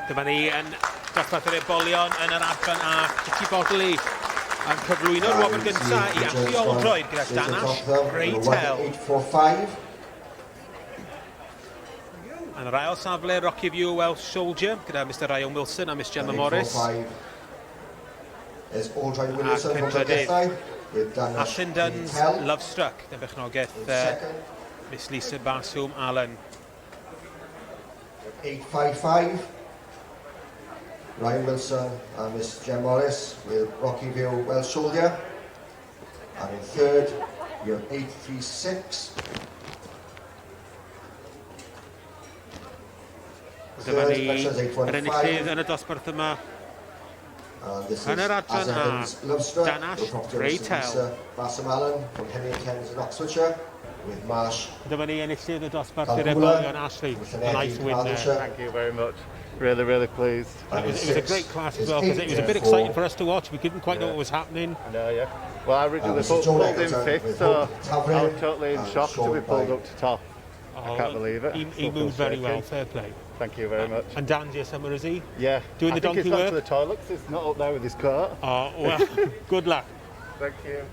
Dyma ni yn dosbarth yr ebolion yn yr adran a Kitty Bodley yn cyflwyno'r wobr gyntaf i alluolroedd gyda Danash Reitel. Yn yr ail safle, Rocky View Welsh Soldier gyda Mr Ryan Wilson a Miss Gemma Morris. A Cynrydydd a Llundain's Lovestruck, yn bechnogaeth Miss Lisa Barswm Allen. 855, Ryan Wilson and Miss Gemma Morris with Rocky View Welsh Soldier. And in third, you have 836. Dyma ni yr enillydd yn y dosbarth yma. Yn yr adran A, Danash Reitel. Dyma ni enillydd y dosbarth i'r ebolion Ashley. A nice win there. Thank you very much. Really, really pleased. It was a great class as well, because it was a bit exciting for us to watch. We didn't quite know what was happening. No, yeah. Well, I originally pulled in fifth, so I was totally in shock to be pulled up to top. I can't believe it. He moved very well, fair play. Thank you very much. And Dan's here somewhere, is he? Yeah. Doing the donkey work? I think he's gone to the toilet because he's not up there with his coat. Oh, well, good luck. Thank you.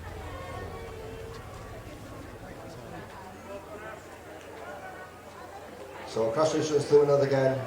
So, congratulations to another again.